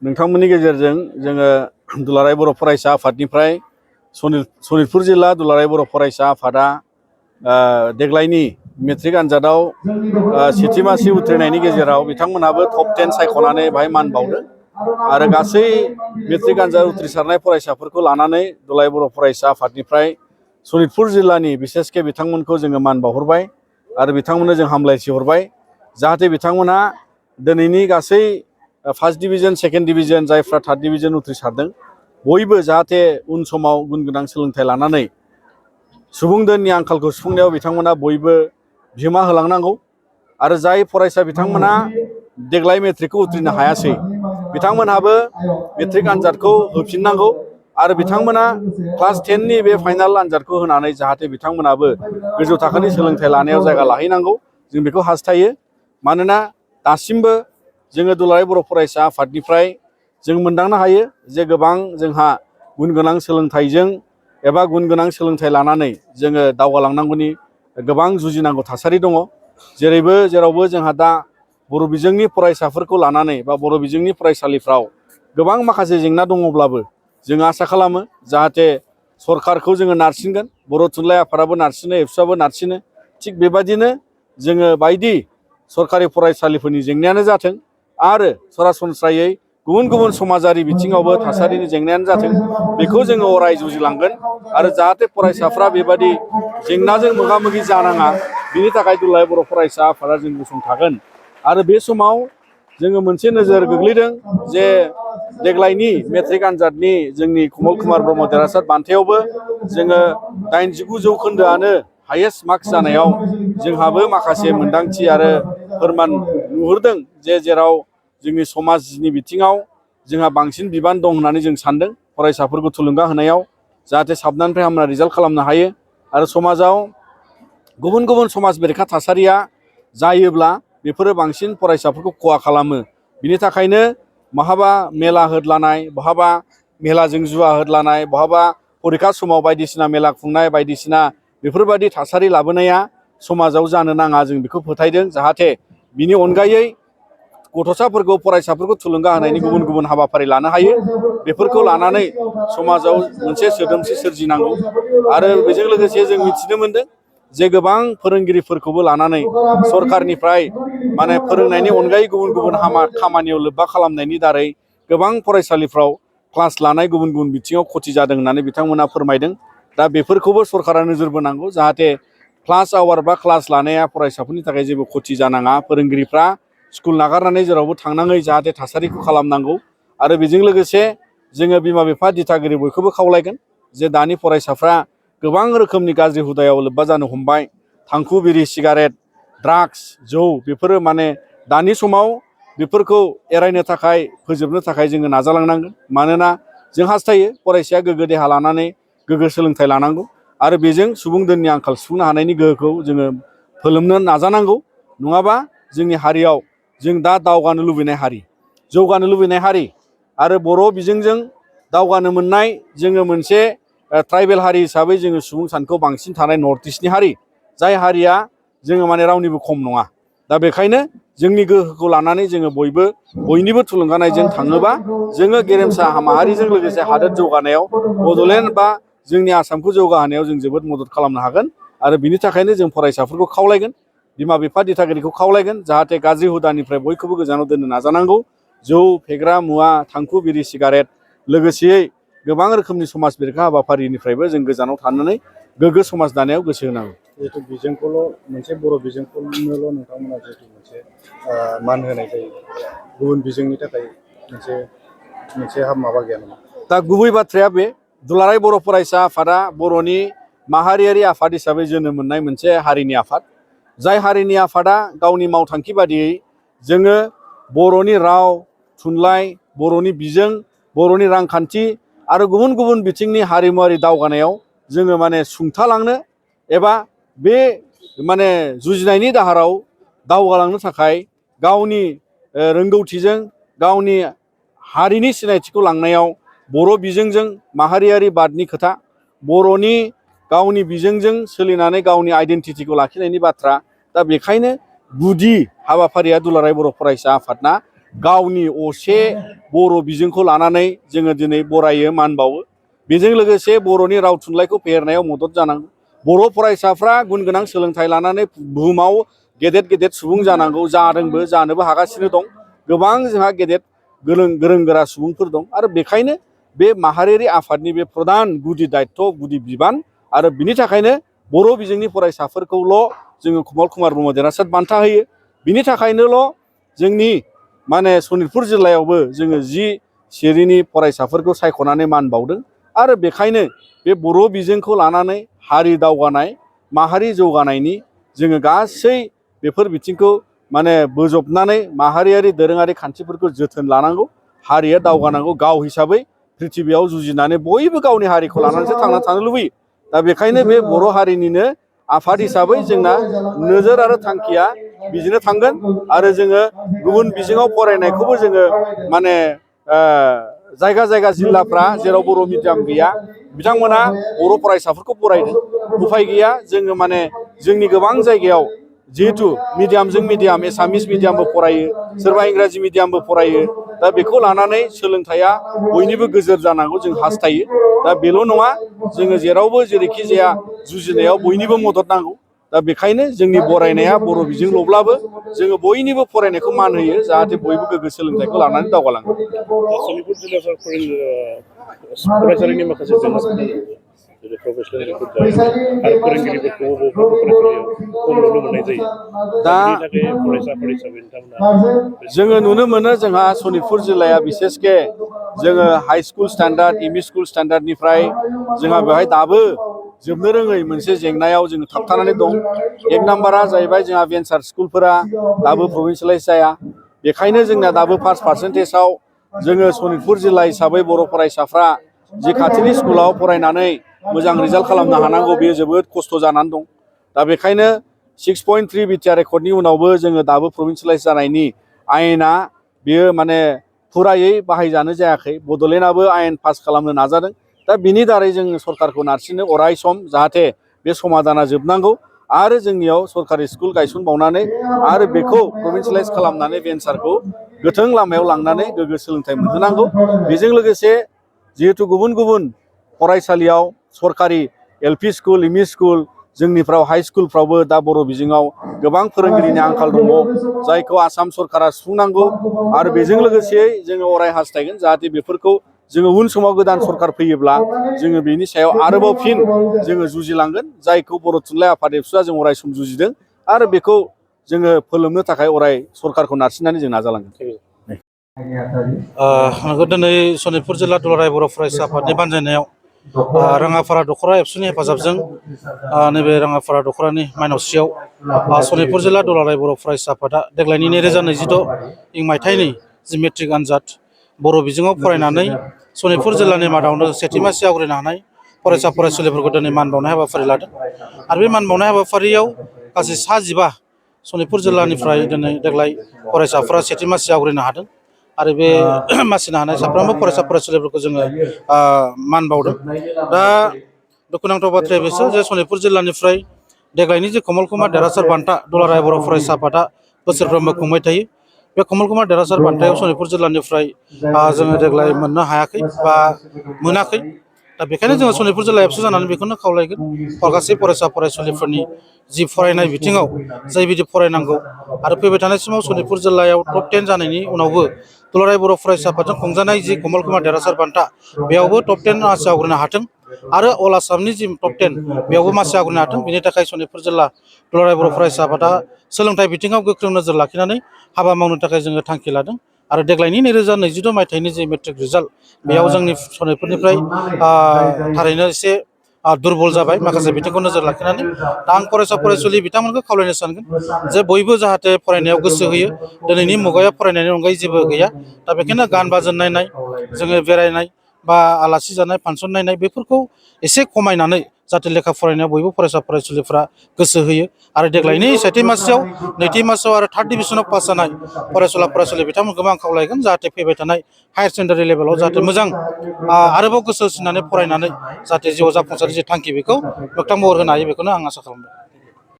नोंथांमोननि गेजेरजों जोङो दुलाराय बर' फरायसा आफादनिफ्राय सनितपुर जिल्ला दुलाराय बर' फरायसा आफादा देग्लायनि मेट्रिक आनजादाव सेथि मासि उथ्रिनायनि गेजेराव बिथांमोनहाबो टप 10 सायख'नानै बाहाय मान बावदों आरो गासै मेट्रिक आनजाद उथ्रिसारनाय फरायसाफोरखौ लानानै दुलाराय बर' फरायसा आफादनिफ्राय सनितपुर जिल्लानि बिसेसके बिथांमोनखौ जोङो मान बावहरबाय आरो बिथांमोननो जों हामलायथि हरबाय जाहाथे बिथांमोनहा दिनैनि गासै फार्स्ट डिभिजन सेकेन्ड डिभिजन जायफ्रा थार्ड डिभिजन उथ्रिसारदों बयबो जाहाथे उन समाव गुन गोनां सोलोंथाइ लानानै सुबुं धोननि आंखालखौ सुफुंनायाव बिथांमोना बयबो बिहोमा होलांनांगौ आरो जाय फरायसा बिथांमोना देग्लाय मेट्रिकखौ उथ्रिनो हायासै बिथांमोनहाबो मेट्रिक आनजादखौ होफिननांगौ आरो बिथांमोना क्लास 10 नि बे फाइनाल आनजादखौ होनानै जाहाथे बिथांमोनाबो गोजौ थाखोनि सोलोंथाइ लानायाव जायगा लाहैनांगौ जों बेखौ हास्थायो मानोना दासिमबो जोङो दुलाराय बर' फरायसा आफादनिफ्राय जों मोनदांनो हायो जे गोबां जोंहा गुन गोनां सोलोंथाइजों एबा गुन गोनां सोलोंथाइ लानानै जोङो दावगालांनांगौनि गोबां जुजिनांगौ थासारि दङ जेरावबो जोंहा दा बर' बिजोंनि फरायसाफोरखौ लानानै बा बर' बिजोंनि फरायसालिफ्राव गोबां माखासे जेंना दङब्लाबो जों आसा खालामो जाहाथे सरकारखौ जोङो नारसिनगोन बर' थुनलाइ आफादाबो नारसिनो एबसुआबो नारसिनो थिग बेबादिनो जोङो बायदि सरकारि फरायसालिफोरनि जेंनायानो जाथों आरो सरासनस्रायै गुबुन समाजारि बिथिङावबो थासारिनि जेंनायानो जाथों बेखौ जोङो अराय जुजिलांगोन आरो जाहाथे फरायसाफ्रा बेबादि जेंनाजों मोगा मोगि जानाङा बिनि थाखाय दुलाराय बर' फरायसा आफादा जों गसंथागोन आरो बे समाव जोङो मोनसे नोजोर गोग्लैदों जे देग्लायनि मेट्रिक आनजादनि जोंनि कमल कुमार ब्रह्म देरहासार बान्थायावबो जोङो 89 जौखोन्दोआनो हायेस्ट मार्क्स जानायाव जोंहाबो माखासे मोन्दांथि आरो फोरमान नुहुरदों जेराव जोंनि समाजनि बिथिङाव जोंहा बांसिन बिबान दं होननानै जों सानदों फरायसाफोरखौ थुलुंगा होनायाव जाहाथे साबनानिफ्राय हामना रिजाल्ट खालामनो हायो आरो समाजाव गुबुन समाज बेरेखा थासारिया जायोब्ला बेफोरो बांसिन फरायसाफोरखौ खहा खालामो बिनि थाखायनो बहाबा मेला होदलानाय बहाबा मेलाजों जुवा होदलानाय बहाबा परिखा समाव बायदिसिना मेला खुंनाय बायदिसिना बेफोरबायदि थासारि लाबोनाया समाजाव जानो नाङा जों बेखौ फोथायदों जाहाथे बिनि अनगायै गथ'साफोरखौ फरायसाफोरखौ थुलुंगा होनायनि गुबुन हाबाफारि लानो हायो बेफोरखौ लानानै समाजाव मोनसे सोदोमस्रि सोरजिनांगौ आरो बेजों लोगोसे जों मिथिनो मोनदों जे गोबां फोरोंगिरिफोरखौबो लानानै सरकारनिफ्राय माने फोरोंनायनि अनगायै गुबुन खामानियाव लोब्बा खालामनायनि दारै गोबां फरायसालिफ्राव क्लास लानाय गुबुन बिथिङाव खथि जादों होननानै बिथांमोना फोरमायदों दा बेफोरखौबो सरकारा नोजोर बोनांगौ जाहाथे क्लास आवार बा क्लास लानाया फरायसाफोरनि थाखाय जेबो खथि जानाङा फोरोंगिरिफ्रा स्कुल नागारनानै जेरावबो थांनाङै जाहाथे थासारिखौ खालामनांगौ आरो बेजों लोगोसे जोङो बिमा बिफा दिथागिरि बयखौबो खावलायगोन जे दानि फरायसाफ्रा गोबां रोखोमनि गाज्रि हुदायाव लोब्बा जानो हमबाय थांखु बिरि सिगारेट ड्राग्स जौ बेफोरो माने दानि समाव बेफोरखौ एरायनो थाखाय फोजोबनो थाखाय जोङो नाजालांनांगोन मानोना जों हास्थायो फरायसाया गोग्गो देहा लानानै गोग्गो सोलोंथाइ लानांगौ आरो बेजों सुबुं धोननि आंखाल सुफुंनो हानायनि गोहोखौ जोङो फोलोमनो नाजानांगौ नङाबा जोंनि हारियाव जों दा दावगानो लुबैनाय हारि जौगानो लुबैनाय हारि आरो बर' बिजोंजों दावगानो मोननाय जोङो मोनसे ट्राइबेल हारि हिसाबै जोङो सुबुं सानखोआव बांसिन थानाय नर्थ इस्टनि हारि जाय हारिया जोङो माने रावनिबो खम नङा दा बेखायनो जोंनि गोहोखौ लानानै जोङो बयनिबो थुलुंगानायजों थाङोबा जोङो गेरेमसा माहारिजों लोगोसे हादोर जौगानायाव बड'लेण्ड बा जोंनि आसामखौ जौगाहोनायाव जों जोबोद मदद खालामनो हागोन आरो बिनि थाखायनो जों फरायसाफोरखौ खावलायगोन बिमा बिफा दिथागिरिखौ खावलायगोन जाहाथे गाज्रि हुदानिफ्राय बयखौबो गोजानाव दोननो नाजानांगौ जौ फेग्रा मुवा थांखु बिरि सिगारेट लोगोसेयै गोबां रोखोमनि समाज बेरेखा हाबाफारिनिफ्रायबो जों गोजानाव थानानै गोग्गो समाज दानायाव गोसो होनांगौ जिहेतु बिजोंखौल' मोनसे बर' बिजोंखौल' नोंथांमोना जिहेतु मोनसे मान होनाय जायो गुबुन बिजोंनि थाखाय मोनसे माबा गैया नामा दा गुबै बाथ्राया बे दुलाराय बर' फरायसा आफादा बर'नि माहारियारि आफाद हिसाबै जोनोम मोननाय मोनसे हारिनि आफाद जाय हारिनि आफादा गावनि मावथांखि बादियै जोङो बर'नि राव थुनलाइ बर'नि बिजों बर'नि रांखान्थि आरो गुबुन बिथिंनि हारिमुवारि दावगानायाव जोङो माने सुंथालांनो एबा बे माने जुजिनायनि दाहाराव दावगालांनो थाखाय गावनि रोंगौथिजों गावनि हारिनि सिनायथिखौ लांनायाव बर' बिजोंजों माहारियारि बादनि खोथा बर'नि गावनि बिजोंजों सोलिनानै गावनि आइडेन्टिटिखौ लाखिनायनि बाथ्रा दा बेखायनो गुदि हाबाफारिया दुलाराय बर' फरायसा आफादना गावनि असे बर' बिजोंखौ लानानै जोङो दिनै बरायो मान बावो। बेजों लोगोसे बर'नि राव थुनलाइखौ फेहेरनायाव मदद जानांगौ। बर' फरायसाफ्रा गुन गोनां सोलोंथाइ लानानै बुहुमाव गेदेर गेदेर सुबुं जानांगौ, जादोंबो जानोबो हागासिनो दं। गोबां जोंहा गेदेर गोरों गोरा सुबुंफोर दं आरो बेखायनो बे माहारियारि आफादनि बे प्रधान गुदि दायित्व गुदि बिबान आरो बिनि थाखायनो बर' बिजोंनि फरायसाफोरखौल' जोङो कमल कुमार ब्रह्म देरहासार बान्था होयो। बिनि थाखायनोल' जोंनि माने सनितपुर जिल्लायावबो जोङो 10 सिरिनि फरायसाफोरखौ सायख'नानै मान बावदों आरो बेखायनो बे बर' बिजोंखौ लानानै हारि दावगानाय माहारि जौगानायनि जोङो गासै बेफोर बिथिंखौ माने बोजबनानै माहारियारि दोरोङारि खान्थिफोरखौ जोथोन लानांगौ। हारिया दावगानांगौ। गाव हिसाबै पृथिबियाव जुजिनानै बयबो गावनि हारिखौ लानानैसो थांनानै थानो लुबैयो। दा बेखायनो बे बर' हारिनिनो आफाद हिसाबै जोंना नोजोर आरो थांखिया बिदिनो थांगोन आरो जोङो गुबुन बिजोङाव फरायनायखौबो जोङो माने जायगा जायगा जिल्लाफ्रा जेराव बर' मिडियाम गैया बिथांमोना बर' फरायसाफोरखौ फरायदों। उफाय गैया जोङो माने जोंनि गोबां जायगायाव जिहेथु मिडियामजों मिडियाम एसामिस मिडियामबो फरायो, सोरबा इंराजि मिडियामबो फरायो। दा बेखौ लानानै सोलोंथाइया बयनिबो गोजोर जानांगौ जों हास्थायो। दा बेल' नङा, जोङो जेरावबो जेरैखि जाया जुजिनायाव बयनिबो मदद नांगौ। दा बेखायनो जोंनि बरायनाया बर' बिजोंल'ब्लाबो जोङो बयनिबो फरायनायखौ मान होयो जाहाथे बयबो गोग्गो सोलोंथाइखौ लानानै दावगालाङो। सनितपुर जिल्लायाव फरायसालिनि माखासे जेंनाफोर दङ, जेरै प्रफेसनेल रिक्रुट जायो आरो फोरोंगिरिफोरखौ बबेबा फरायसालियाव खम नुनो मोननाय जायो। दा दा बिनि थाखाय फरायसाफोर हिसाबै नोंथांमोना जोङो नुनो मोनो जोंहा सनितपुर जिल्लाया बिसेसके जोङो high school standard ME school स्टेन्डार्डनिफ्राय जोंहा बेवहाय दाबो जोबनो रोङै मोनसे जेंनायाव जोङो थाबथानानै दं। एक नाम्बारा जाहैबाय जोंहा भेन्सार स्कुलफोरा दाबो प्रभिन्सियेलाइज जाया। बेखायनो जोंना दाबो पास पार्सेन्टेजाव जोङो सनितपुर जिल्ला हिसाबै बर' फरायसाफ्रा जि खाथिनि स्कुलाव फरायनानै मोजां रिजाल्ट खालामनो हानांगौ बेयो जोबोद खस्थ' जानानै दं। दा बेखायनो 6.3 बिटिआर रेकर्डनि उनावबो जोङो दाबो प्रभिन्सियेलाइज जानायनि आयेना बेयो माने फुरायै बाहायजानो जायाखै। बड'लेण्डआबो आयेन पास खालामनो नाजादों। दा बिनि दारै जों सरकारखौ नारसिनो अराय सम जाहाथे बे समाधाना जोबनांगौ आरो जोंनियाव सरकारि स्कुल गायसनबावनानै आरो बेखौ प्रभिन्सियेलाइज खालामनानै भेन्सारखौ गोथों लामायाव लांनानै गोग्गो सोलोंथाइ मोनहोनांगौ। बेजों लोगोसे जिहेथु गुबुन गुबुन फरायसालियाव सरकारि एलपि स्कुल एमइ स्कुल जोंनिफ्राव हाइ स्कुलफ्रावबो दा बर' बिजोङाव गोबां फोरोंगिरिनि आंखाल दङ, जायखौ आसाम सरकारा सुफुंनांगौ आरो बेजों लोगोसेयै जोङो अराय हास्थायगोन जाहाथे बेफोरखौ जोङो उन समाव गोदान सरकार फैयोब्ला जोङो बेनि सायाव आरोबाव फिन जोङो जुजिलांगोन। जायखौ बर' थुनलाइ आफाद एबसुआ जों अराय सम जुजिदों आरो बेखौ जोङो फोलोमनो थाखाय अराय सरकारखौ नारसिननानै जों नाजालांगोन। नंगौ, दिनै सनितपुर जिल्ला दुलाराय बर' फरायसा आफादनि बानजायनायाव राङाफारा दख'रा एबसुनि हेफाजाबजों नैबे राङाफारा दख'रानि माइनावस्रियाव सनितपुर जिल्ला दुलाराय बर' फरायसा आफादा देग्लायनि 2026 इं मायथाइनि जि मेट्रिक आनजाद बर' बिजोङाव फरायनानै सनितपुर जिल्लानि मादावनो सेथि मासि आवग्रिनो हानाय फरायसा फरायसुलिफोरखौ दिनै मान बावनाय हाबाफारि लादों आरो बे मान बावनाय हाबाफारियाव गासै 15 सनितपुर जिल्लानिफ्राय दिनै देग्लाय फरायसाफोरा सेथि मासि आवग्रिनो हादों आरो बे मासिनो हानाय साफ्रोमबो फरायसा फरायसुलिफोरखौ जोङो मान बावदों। दा दुखुनांथाव बाथ्राया बेसो जे सनितपुर जिल्लानिफ्राय देग्लायनि जे कमल कुमार देरहासार बान्था दुलाराय बर' फरायसा आफादा बोसोरफ्रोमबो खुंबाय थायो। बे कमल कुमार देरहासार बान्थायाव सनितपुर जिल्लानिफ्राय जोङो देग्लाय मोननो हायाखै बा मोनाखै। दा बेखायनो जोङो सनितपुर जिल्ला एबसु जानानै बेखौनो खावलायगोन गासै फरायसा फरायसुलिफोरनि जि फरायनाय बिथिङाव जायबायदि फरायनांगौ आरो फैबाय थानाय समाव सनितपुर जिल्लायाव टप 10 जानायनि उनावबो दुलाराय बर' फरायसा आफादजों खुंजानाय जि कमल कुमार देरहासार बान्था बेयावबो टप 10 मासि आवग्रिनो हाथों आरो अल आसामनि जि टप 10 बेयावबो मासि आवग्रिनो हाथों। बेनि थाखाय सनितपुर जिल्ला दुलाराय बर' फरायसा आफादा सोलोंथाइ बिथिङाव गोख्रों नोजोर लाखिनानै हाबा मावनो थाखाय जोङो थांखि लादों आरो देग्लायनि 2026 मायथाइनि जि मेट्रिक रिजाल्ट बेयाव जोंनि सनितपुरनिफ्राय थारैनो एसे दुरबल जाबाय माखासे बिथिंखौ नोजोर लाखिनानै। दा आं फरायसा फरायसुलि बिथांमोनखौ खावलायनो सानगोन जे बयबो जाहाथे फरायनायाव गोसो होयो। दिनैनि मुगायाव फरायनायनि अनगायै जेबो गैया। दा बेखायनो गान बाजोन नायनाय, जोङो बेरायनाय बा आलासि जानाय फांसन नायनाय बेफोरखौ एसे खमायनानै जाहाथे लेखा फरायनायाव बयबो फरायसा फरायसुलिफ्रा गोसो होयो आरो देग्लायनि सेथि मासियाव नैथि मासियाव आरो थार्ड डिभिजनाव पास जानाय फरायसुला फरायसुलि बिथांमोनखौबो आं खावलायगोन जाहाथे फैबाय थानाय हायार सेकेन्डारि लेभेलाव जाहाथे मोजां आरोबाव गोसो होसिननानै फरायनानै जाहाथे जिउआव जाफुंसार जि थांखि बेखौ मोगथां महर होनो हायो बेखौनो आं आसा खालामदों।